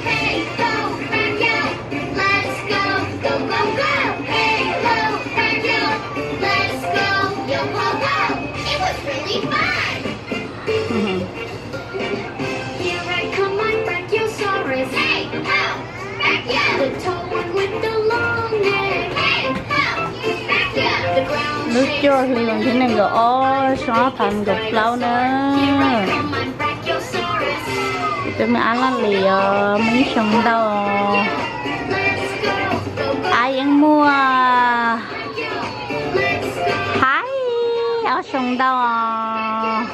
Hey, go, Frank, yo. Let's go, go, go, go. Hey, go, Frank, yo. Let's go, yo, go, go. It was really fun. Here I come, I'm Brachiosaurus. Hey, ho, Brachio. The tall one with the long neck. Hey, ho, Brachio. The ground shakes when you move. Lub cuaj hli vas thib nees nkaum ob, xyoo ob phav nees nkaum plaub na. Here I come, I'm Brachiosaurus. Tus me ab laj lim os, muaj ib xyoo ntau. Let's go, go, go. Ab yeej muaj haib ob xyoo ntau os.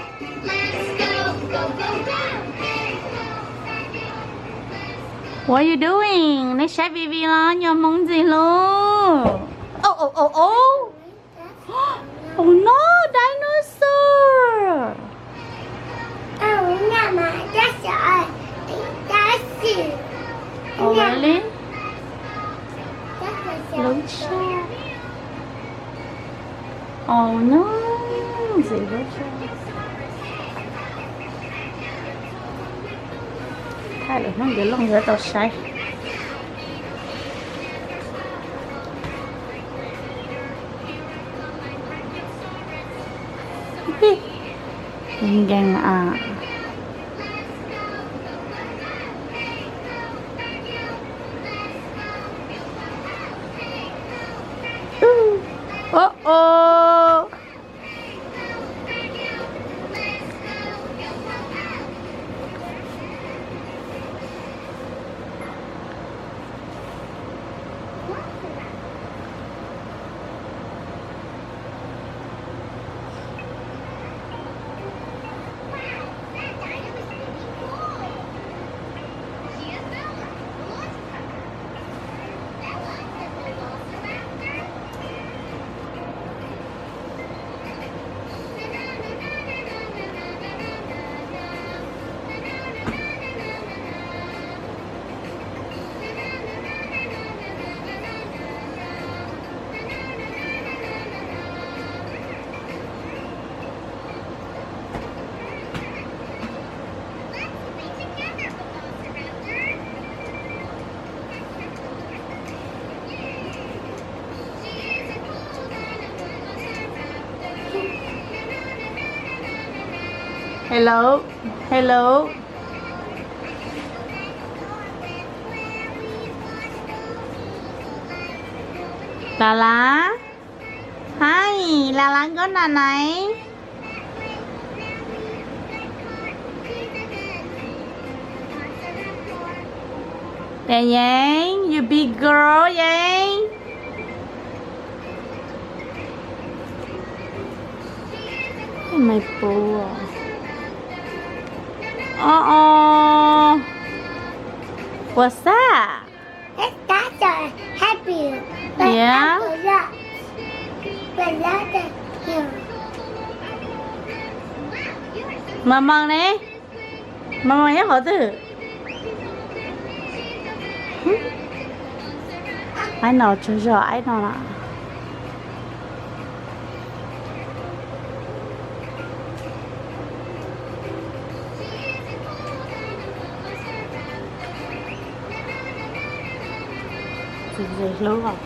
What you doing? Nej saib V V los nyuag Hmoob ntxim hlub. Oh, oh, oh, oh. Oh no, dinosaur. Oh, really? Lub tshaj. Oh no, ntxim lub tshaj. Thaij lawm hnub ntiav looj yuav tau saib. Nkees a. Oh, oh. Hello, hello. Lala. Hi, Lala nkauj nais nais. Yeev, you big girl, Yeev. What's that? Yeah. Mos mos ne? Mos mos nyob qhov twg? Aib no tsaug zog, aib no na. Ntxim hlub os.